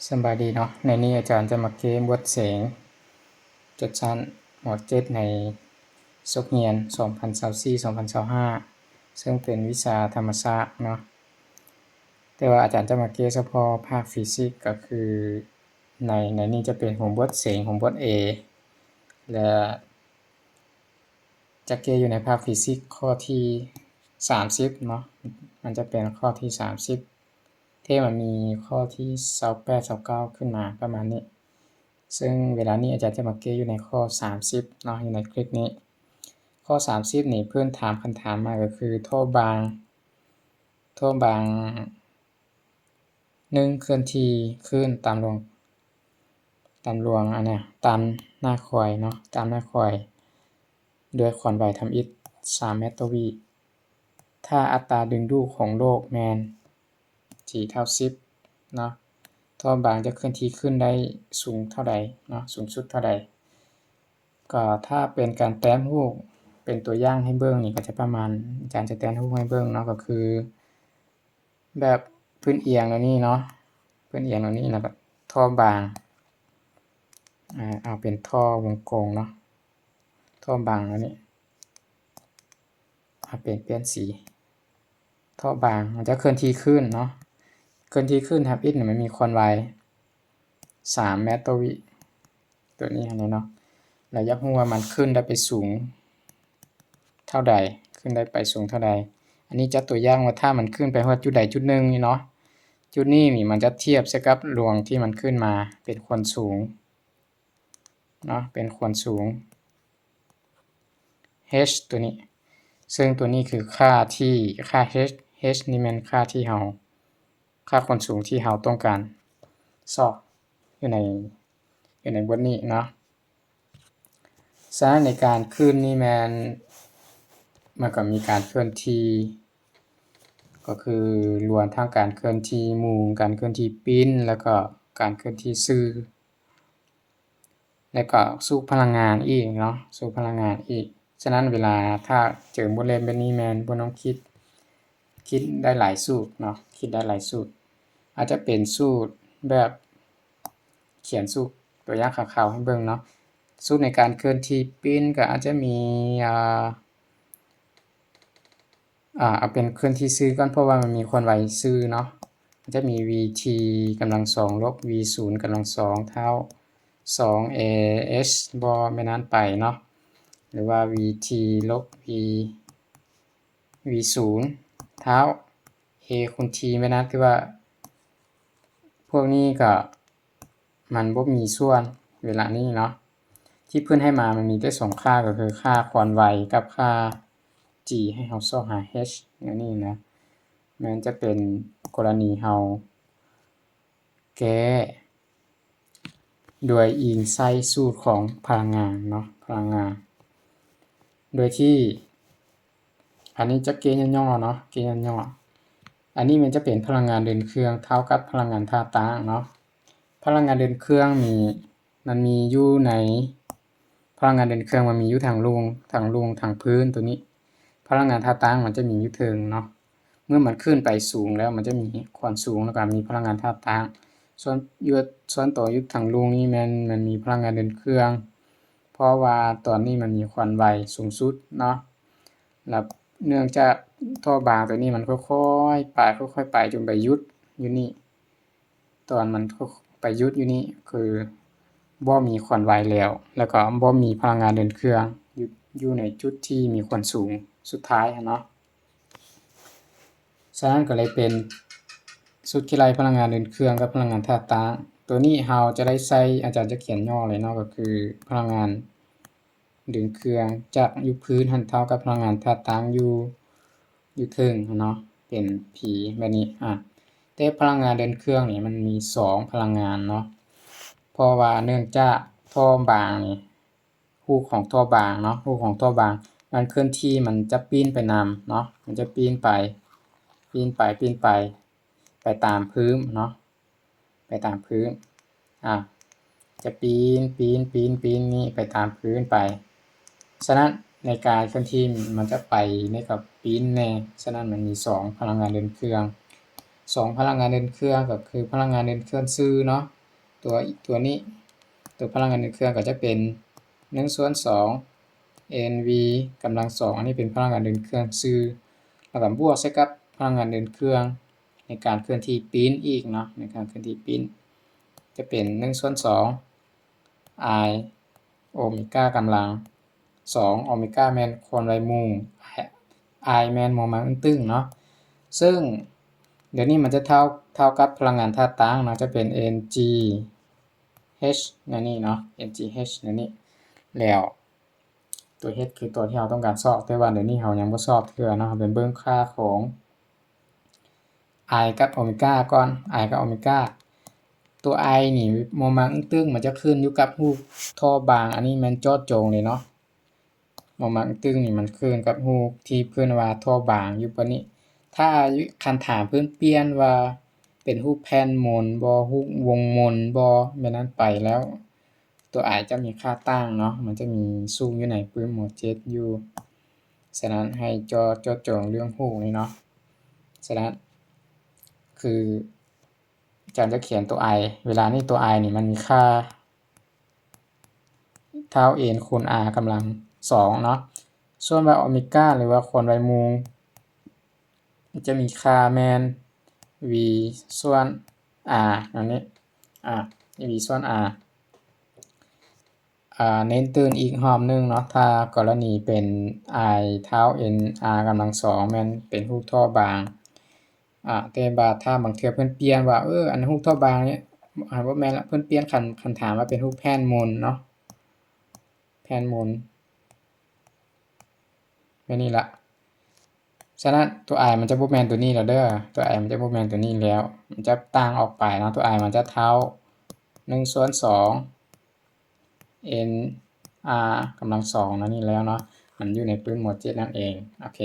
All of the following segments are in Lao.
ສະບາຍດີເນາະ, ໃນນີ້ອາຈານຈະມາແກ້ບົດເສັງຈົບຊັ້ນ ມ.ເຈັດ ໃນສົກຮຽນ ສອງພັນຊາວສີ່ ສອງພັນຊາວຫ້າ ເຊິ່ງເປັນວິຊາທຳມະຊາດເນາະ. ແຕ່ວ່າອາຈານຈະມາແກ້ສະເພາະພາກຟີຊິກ ກໍຄືໃນ ໃນນີ້ຈະເປັນຫົວບົດເສັງ ຫົວບົດ A ແລະ ຈະແກ້ຢູ່ໃນພາກຟີຊິກຂໍ້ທີສາມສິບເນາະ, ມັນຈະເປັນຂໍ້ທີສາມສິບ ແທ້ມັນມີຂໍ້ທີຊາວແປດ ຊາວເກົ້າ ຂຶ້ນມາປະມານນີ້. ເຊິ່ງເວລານີ້ອາຈານຈະມາແກ້ຢູ່ໃນຂໍ້ສາມສິບເນາະ, ຢູ່ໃນຄລິບນີ້. ຂໍ້ສາມສິບນີ້ເພິ່ນຖາມຄຳຖາມມາກໍຄື ທໍ່ບາງ ທໍ່ບາງ ໜຶ່ງ ເຄື່ອນທີ່ຂຶ້ນຕາມລວງ ຕາມລວງ ອັນນະ ຕາມໜ້າຄວາຍເນາະ, ຕາມໜ້າຄວາຍ ດ້ວຍຄວາມໄວທຳອິດ ສາມແມັດຕໍ່ວິ. ຖ້າອັດຕາດຶງດູດຂອງໂລກແມ່ນ G ເທົ່າສິບເນາະ, ທໍ່ບາງຈະເຄື່ອນທີ່ຂຶ້ນໄດ້ສູງເທົ່າໃດເນາະ, ສູງສຸດເທົ່າໃດ? ກໍຖ້າເປັນການແຕ້ມຮູບເປັນຕົວຢ່າງໃຫ້ເບິ່ງນີ້ ກໍຈະປະມານ ອາຈານຈະແຕ້ມຮູບໃຫ້ເບິ່ງເນາະ, ກໍຄື ແບບພື້ນອຽງແນວນີ້ເນາະ, ພື້ນອຽງແນວນີ້ ແລ້ວກໍທໍ່ບາງ ອາ ເອົາເປັນທໍ່ວົງກົມເນາະ, ທໍ່ບາງແນວນີ້ ເອົາເປັນປ່ຽນສີ. ທໍ່ບາງມັນຈະເຄື່ອນທີ່ຂຶ້ນເນາະ, ເຄື່ອນທີ່ຂຶ້ນທຳອິດນີ້ມັນມີຄວາມໄວ ສາມແມັດຕໍ່ວິ ຕົວນີ້ຫັ້ນແຫຼະເນາະ. ແລ້ວຢາກຮູ້ວ່າມັນຂຶ້ນໄດ້ໄປສູງເທົ່າໃດ, ຂຶ້ນໄດ້ໄປສູງເທົ່າໃດ? ອັນນີ້ຈັບຕົວຢ່າງວ່າ ຖ້າມັນຂຶ້ນໄປຮອດຈຸດໃດຈຸດໜຶ່ງນີ້ເນາະ, ຈຸດນີ້ນີ້ມັນຈະທຽບໃສ່ກັບລວງທີ່ມັນຂຶ້ນມາເປັນຄວາມສູງເນາະ, ເປັນຄວາມສູງ h ຕົວນີ້, ເຊິ່ງຕົວນີ້ຄືຄ່າທີ່ ຄ່າ h, h ນີ້ແມ່ນຄ່າທີ່ເຮົາ ຄ່າຄວາມສູງທີ່ເຮົາຕ້ອງການຊອກຢູ່ໃນ ຢູ່ໃນບົດນີ້ເນາະ. ສະນັ້ນໃນການຂຶ້ນນີ້ແມ່ນ ມັນກໍມີການເຄື່ອນທີ່ ກໍຄືລວມທັງການເຄື່ອນທີ່ໝູນ, ການເຄື່ອນທີ່ປິ່ນ ແລ້ວກໍການເຄື່ອນທີ່ຊື່ ແລ້ວກໍສູບພະລັງງານອີກເນາະ, ສູບພະລັງງານອີກ. ສະນັ້ນເວລາຖ້າເຈີບົດເລກແບບນີ້ແມ່ນບໍ່ຕ້ອງຄິດ, ຄິດໄດ້ຫຼາຍສູດເນາະ, ຄິດໄດ້ຫຼາຍສູດ. ອາດຈະເປັນສູດແບບ ຂຽນສູດຕົວຢ່າງຄ່າວໆໃຫ້ເບິ່ງເນາະ. ສູດໃນການເຄື່ອນທີ່ປິ່ນກໍອາດຈະມີ ອ່າ ອ່າ ເອົາເປັນເຄື່ອນທີ່ຊື່ກ່ອນ ເພາະວ່າມັນມີຄວາມໄວຊື່ເນາະ. ມັນຈະມີ vt ກຳລັງສອງ ລົບ v ສູນກຳລັງສອງ ເທົ່າ ສອງ ah ບໍ່ແມ່ນນັ້ນໄປເນາະ, ຫຼືວ່າ vt ລົບ v v ສູນ ເທົ່າ a ຄູນ t ແມ່ນນັ້ນ, ຄືວ່າພວກນີ້ກໍມັນບໍ່ມີສ່ວນເວລານີ້ເນາະ. ທີ່ເພິ່ນໃຫ້ມາມັນມີແຕ່ສອງຄ່າ ກໍຄືຄ່າຄວາມໄວກັບຄ່າ g ໃຫ້ເຮົາຊອກຫາ h ແນວນີ້ນະ. ແມ່ນຈະເປັນກໍລະນີເຮົາ ແກ້ໂດຍອີງໃສ່ສູດຂອງພະລັງງານເນາະ, ພະລັງງານ ໂດຍທີ່ ອັນນີ້ຈະເກຫຍໍ້ໆເນາະ, ເກຫຍໍ້ໆ. ອັນນີ້ມັນຈະເປັນພະລັງງານເດີນເຄື່ອງເທົ່າກັບພະລັງງານທ່າຕັ້ງເນາະ. ພະລັງງານເດີນເຄື່ອງນີ້ ມັນມີຢູ່ໃນ ພະລັງງານເດີນເຄື່ອງມັນມີຢູ່ທາງລຸ່ມ, ທາງລຸ່ມ, ທາງພື້ນຕົວນີ້. ພະລັງງານທ່າຕັ້ງມັນຈະມີຢູ່ເທິງເນາະ. ເມື່ອມັນຂຶ້ນໄປສູງແລ້ວ ມັນຈະມີຄວາມສູງ ແລ້ວກໍມີພະລັງງານທ່າຕັ້ງ. ສ່ວນຢູ່ ສ່ວນຕົວຢູ່ທາງລຸ່ມນີ້ແມ່ນມັນມີພະລັງງານເດີນເຄື່ອງ ເພາະວ່າຕອນນີ້ມັນມີຄວາມໄວສູງສຸດເນາະ. ແລ້ວເນື່ອງຈາກທໍ່ບາງຕົວນີ້ມັນຄ່ອຍໆໄປ ຄ່ອຍໆໄປຈົນໄປຢຸດຢູ່ນີ້. ຕອນມັນໄປຢຸດຢູ່ນີ້ ຄືບໍ່ມີຄວາມໄວແລ້ວ ແລ້ວກໍບໍ່ມີພະລັງງານເດີນເຄື່ອງຢູ່ ຢູ່ໃນຈຸດທີ່ມີຄວາມສູງສຸດທ້າຍຫັ້ນເນາະ. ສະນັ້ນກໍເລີຍເປັນສູດຄິດໄລ່ພະລັງງານເດີນເຄື່ອງກັບພະລັງງານທ່າຕັ້ງ. ຕົວນີ້ເຮົາຈະໄດ້ໃຊ້ ອາຈານຈະຂຽນຫຍໍ້ເລີຍເນາະ, ກໍຄືພະລັງງານ ເດີນເຄື່ອງຈາກຢູ່ພື້ນຫັ້ນເທົ່າກັບພະລັງງານທ່າຕັ້ງຢູ່ ຢູ່ເທິງຫັ້ນເນາະ ເປັນ P ແບບນີ້. ອາ ແຕ່ພະລັງງານເດີນເຄື່ອງນີ້ມັນມີສອງພະລັງງານເນາະ, ເພາະວ່າເນື່ອງຈາກທໍ່ບາງນີ້ ຮູບຂອງທໍ່ບາງເນາະ, ຮູບຂອງທໍ່ບາງ ມັນເຄື່ອນທີ່ ມັນຈະປີ້ນໄປນຳເນາະ, ມັນຈະປີ້ນໄປ ປີ້ນໄປ ປີ້ນໄປ ໄປຕາມພື້ນເນາະ. ໄປຕາມພື້ນ ອາ ຈະປີ້ນ ປີ້ນ ປີ້ນ ປີ້ນນີ້ໄປຕາມພື້ນໄປ. ສະນັ້ນໃນການເຄື່ອນທີ່ມັນຈະໄປນີ້ກໍປີ້ນແດ່. ສະນັ້ນມັນມີສອງພະລັງງານເດີນເຄື່ອງ. ສອງພະລັງງານເດີນເຄື່ອງ ກໍຄືພະລັງງານເດີນເຄື່ອງຊື່ເນາະ ຕົວ ຕົວນີ້ ຕົວພະລັງງານເດີນເຄື່ອງກໍຈະເປັນໜຶ່ງສ່ວນສອງ mv ກຳລັງສອງ ອັນນີ້ເປັນພະລັງງານເດີນເຄື່ອງຊື່ ແລ້ວກໍບວກໃສ່ກັບພະລັງງານເດີນເຄື່ອງໃນການເຄື່ອນທີ່ປີ້ນອີກເນາະ ໃນການເຄື່ອນທີ່ປີ້ນ ຈະເປັນໜຶ່ງສ່ວນສອງ I ໂອເມກາກຳລັງສອງ ໂອເມກາແມ່ນຄວາມໄວມຸງ I ແມ່ນໂມມັງອຶ້ງຕຶ້ງເນາະ ເຊິ່ງດຽວນີ້ມັນຈະເທົ່າ ເທົ່າກັບພະລັງງານທ່າຕັ້ງເນາະ ຈະເປັນ mgh ແນວນີ້ເນາະ mgh ແນວນີ້ ແລ້ວຕົວ h ຄືຕົວທີ່ເຮົາຕ້ອງການຊອກ ແຕ່ວ່າດຽວນີ້ເຮົາຍັງບໍ່ຊອກເທື່ອເນາະ ເຮົາໄປເບິ່ງຄ່າຂອງ I ກັບໂອເມກາກ່ອນ I ກັບໂອເມກາ ຕົວ I ນີ້ໂມມັງອຶ້ງຕຶ້ງມັນຈະຂຶ້ນຢູ່ກັບຮູບທໍ່ບາງ ອັນນີ້ແມ່ນເຈາະຈົງເລີຍເນາະ ໂມມັງອຶ້ງຕຶ້ງນີ້ມັນຂຶ້ນກັບຮູບທີ່ເພິ່ນວ່າທໍ່ບາງຢູ່ປານນີ້ ຖ້າຄັນຖາມເພິ່ນປ່ຽນວ່າເປັນຮູບແຜ່ນມົນບໍ່ ຮູບວົງມົນບໍ່ ແບບນັ້ນໄປແລ້ວ ຕົວ I ຈະມີຄ່າຕ່າງເນາະ ມັນຈະມີສູງຢູ່ໃນປຶ້ມໂມເຈັດຢູ່ ສະນັ້ນໃຫ້ເຈາະ ເຈາະຈົງເລື່ອງຮູບນີ້ເນາະ ສະນັ້ນຄືອາຈານຈະຂຽນຕົວ I ເວລານີ້ຕົວ I ນີ້ມັນມີຄ່າເທົ່າ n ຄູນ r ກຳລັງສອງເນາະ ສ່ວນວ່າໂອເມກາ ຫຼືວ່າຄວາມໄວມຸງ ຈະມີຄ່າແມ່ນ v ສ່ວນ r ອັນນີ້ v ສ່ວນ r ອາ ເນັ້ນຕື່ມອີກຮອບໜຶ່ງເນາະ ຖ້າກໍລະນີເປັນ I ເທົ່າ nr ກຳລັງສອງ ແມ່ນເປັນຮູບທໍ່ບາງ ອາ ແຕ່ວ່າຖ້າບາງເທື່ອເພິ່ນປ່ຽນວ່າ ເອີ ອັນຮູບທໍ່ບາງນີ້ ອາ ບໍ່ແມ່ນລະ ເພິ່ນປ່ຽນ ຄັນ ຄັນຖາມວ່າເປັນຮູບແຜ່ນມົນເນາະ ແຜ່ນມົນ ແບບນີ້ລະ ສະນັ້ນຕົວ I ມັນຈະບໍ່ແມ່ນຕົວນີ້ແລ້ວເດີ ຕົວ I ມັນຈະບໍ່ແມ່ນຕົວນີ້ແລ້ວ ມັນຈະຕ່າງອອກໄປເນາະ ຕົວ I ມັນຈະເທົ່າໜຶ່ງສ່ວນສອງ nr ກຳລັງສອງ ນັ້ນນີ້ແລ້ວເນາະ ມັນຢູ່ໃນປຶ້ມໂມເຈັດນັ້ນເອງ ໂອເຄ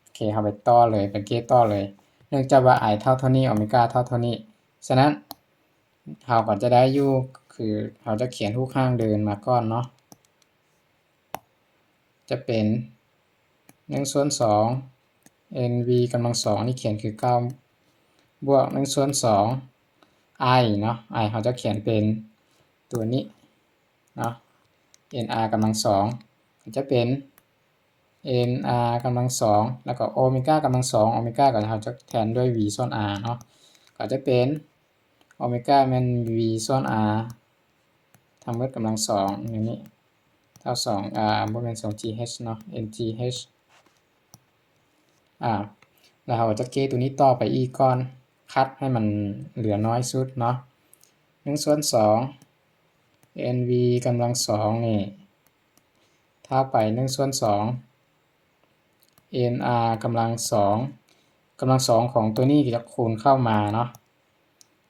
ໂອເຄ ເຮົາໄປຕໍ່ເລີຍ ໄປເກດຕໍ່ເລີຍ ເນື່ອງຈາກວ່າ I ເທົ່າເທົ່ານີ້ ໂອເມກາເທົ່າເທົ່ານີ້ ສະນັ້ນເຮົາກໍຈະໄດ້ຢູ່ ຄືເຮົາຈະຂຽນຮູບຮ່າງເດີມມາກ່ອນເນາະ ຈະເປັນໜຶ່ງສ່ວນສອງ nv ກຳລັງສອງ ນີ້ຂຽນຄືເກົ່າ ບວກໜຶ່ງສ່ວນສອງ I ເນາະ I ເຮົາຈະຂຽນເປັນຕົວນີ້ເນາະ nr ກຳລັງສອງ ກໍຈະເປັນ nr ກຳລັງສອງ ແລ້ວກໍໂອເມກາກຳລັງສອງ ໂອເມກາກໍເຮົາຈະແທນດ້ວຍ v ສ່ວນ r ເນາະ ກໍຈະເປັນ ໂອເມກາແມ່ນ v ສ່ວນ r ທັງໝົດກຳລັງສອງ ແນວນີ້ ເທົ່າສອງ ອາ ບໍ່ແມ່ນສອງ g h ເນາະ n g h ອາ ແລ້ວເຮົາກໍຈະເກໂຕນີ້ຕໍ່ໄປອີກກ່ອນ ຄັດໃຫ້ມັນເຫຼືອໜ້ອຍສຸດເນາະ ໜຶ່ງສ່ວນສອງ nv ກຳລັງສອງນີ້ ເທົ່າໄປໜຶ່ງສ່ວນສອງ nr ກຳລັງສອງ ກຳລັງສອງຂອງຕົວນີ້ຈະຄູນເຂົ້າມາເນາະ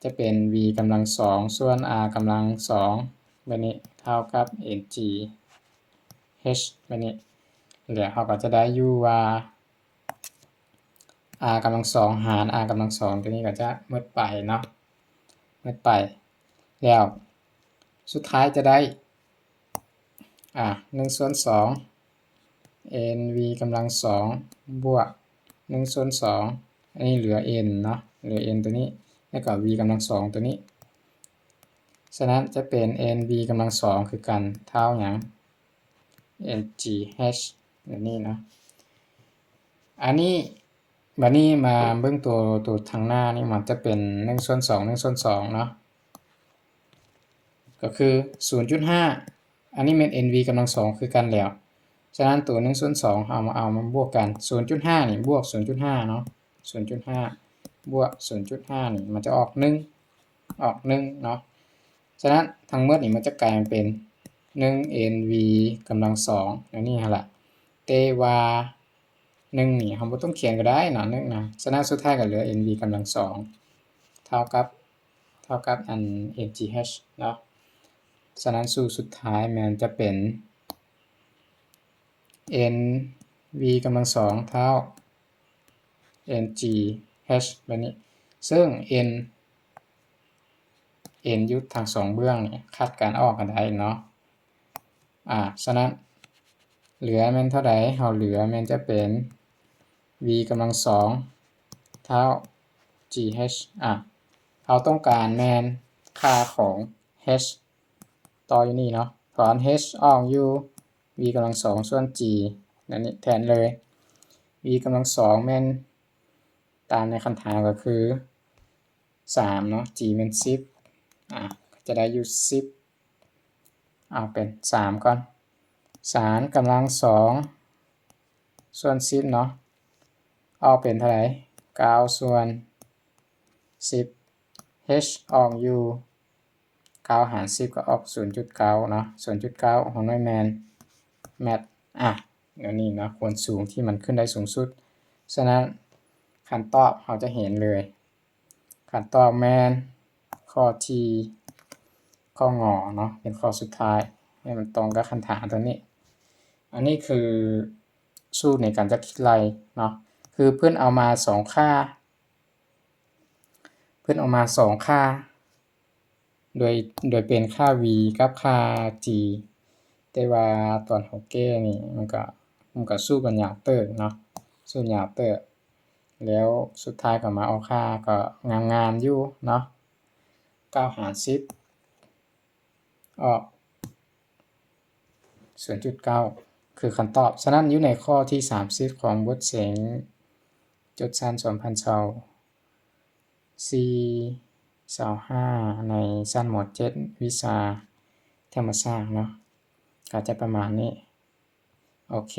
ຈະເປັນ v ກຳລັງສອງ ສ່ວນ r ກຳລັງສອງ ແບບນີ້ ເທົ່າກັບ nq h ແບບນີ້ ແລ້ວເຮົາກໍຈະໄດ້ຢູ່ວ່າ r ກຳລັງສອງຫານ r ກຳລັງສອງ ຕົວນີ້ກໍຈະໝົດໄປເນາະ ໝົດໄປ ແລ້ວສຸດທ້າຍຈະໄດ້ ອາ ໜຶ່ງສ່ວນສອງ nv ກຳລັງສອງ ບວກໜຶ່ງສ່ວນສອງ ອັນນີ້ເຫຼືອ n ເນາະ ເຫຼືອ n ຕົວນີ້ ແລ້ວກໍ v ກຳລັງສອງຕົວນີ້ ສະນັ້ນຈະເປັນ nv ກຳລັງສອງຄືກັນ ເທົ່າຫຍັງ nq h ແບບນີ້ເນາະ ອັນນີ້ ບາດນີ້ມາເບິ່ງຕົວ ຕົວທາງໜ້ານີ້ ມັນຈະເປັນໜຶ່ງສ່ວນສອງ ໜຶ່ງສ່ວນສອງເນາະ ກໍຄືສູນຈຸດຫ້າ ອັນນີ້ແມ່ນ nv ກຳລັງສອງຄືກັນແລ້ວ ສະນັ້ນຕົວໜຶ່ງສ່ວນສອງ ເຮົາມາເອົາມາບວກກັນ ສູນຈຸດຫ້ານີ້ບວກສູນຈຸດຫ້າເນາະ ສູນຈຸດຫ້າ ບວກສູນຈຸດຫ້ານີ້ ມັນຈະອອກໜຶ່ງ ອອກໜຶ່ງເນາະ ສະນັ້ນທັງໝົດນີ້ມັນຈະກາຍມາເປັນໜຶ່ງ nv ກຳລັງສອງ ແນວນີ້ຫັ້ນລະ ແຕ່ວ່າ ໜຶ່ງນີ້ເຮົາບໍ່ຕ້ອງຂຽນກໍໄດ້ເນາະ ໜຶ່ງນະ ສະນັ້ນສຸດທ້າຍກໍເຫຼືອ nv ກຳລັງສອງ ເທົ່າກັບ ເທົ່າກັບອັນ nq h ເນາະ ສະນັ້ນສູດສຸດທ້າຍແມ່ນຈະເປັນ nv ກຳລັງສອງ ເທົ່າ nq h ແບບນີ້ ເຊິ່ງ n n ຢູ່ທັງສອງເບື້ອງນີ້ຄາດການອອກກໍໄດ້ເນາະ ອາ ສະນັ້ນເຫຼືອແມ່ນເທົ່າໃດ ເຮົາເຫຼືອແມ່ນຈະເປັນ v ກຳລັງສອງ ເທົ່າ h ອ່ະ ເຮົາຕ້ອງການແມ່ນຄ່າຂອງ h ຕໍ່ຢູ່ນີ້ເນາະ ຖອນ h ອອກຢູ່ v ກຳລັງສອງສ່ວນ g ນັ້ນນີ້ແທນເລີຍ v ກຳລັງສອງແມ່ນຕາມໃນຄັນຖາມກໍຄືສາມເນາະ g ແມ່ນສິບ ອ່ະ ຈະໄດ້ຢູ່ສິບ ເອົາເປັນສາມກ່ອນ ສາມກຳລັງສອງສ່ວນສິບເນາະ ອອກເປັນເທົ່າໃດ? ເກົ້າສ່ວນສິບ h ອອກຢູ່ ເກົ້າຫານສິບກໍອອກສູນຈຸດເກົ້າເນາະ ສູນຈຸດເກົ້າຫົວໜ່ວຍແມ່ນແມັດ ອ່ະ ແນວນີ້ເນາະ ຄວນສູງທີ່ມັນຂຶ້ນໄດ້ສູງສຸດ. ສະນັ້ນ ຄຳຕອບເຮົາຈະເຫັນເລີຍ ຄຳຕອບແມ່ນຂໍ້ທີ່ ຂໍ້ ງ ເນາະ ເປັນຂໍ້ສຸດທ້າຍ ໃຫ້ມັນຕົງກັບຄຳຖາມຕົວນີ້. ອັນນີ້ຄືສູດໃນການຈັດຄິດໄລ່ເນາະ ຄືເພິ່ນເອົາມາສອງຄ່າ ເພິ່ນເອົາມາສອງຄ່າ ໂດຍ ໂດຍເປັນຄ່າ v ກັບຄ່າ g ແຕ່ວ່າຕອນເຮົາແກ້ນີ້ ມັນກະ ມັນກະສູດມັນຍາວເຕີບເນາະ ສູດຍາວເຕີບ ແລ້ວສຸດທ້າຍກໍມາອອກຄ່າ ກໍງາມໆຢູ່ເນາະ ເກົ້າຫານສິບ ອອກສູນຈຸດເກົ້າ ຄືຄຳຕອບ. ສະນັ້ນ ຢູ່ໃນຂໍ້ທີສາມສິບຂອງບົດເສັງຈົດຊັ້ນສອງພັນຊາວສີ່ ຊາວຫ້າ ໃນຊັ້ນ ມ.ເຈັດ ວິຊາທຳມະຊາດເນາະ ກໍຈະປະມານນີ້. ໂອເຄ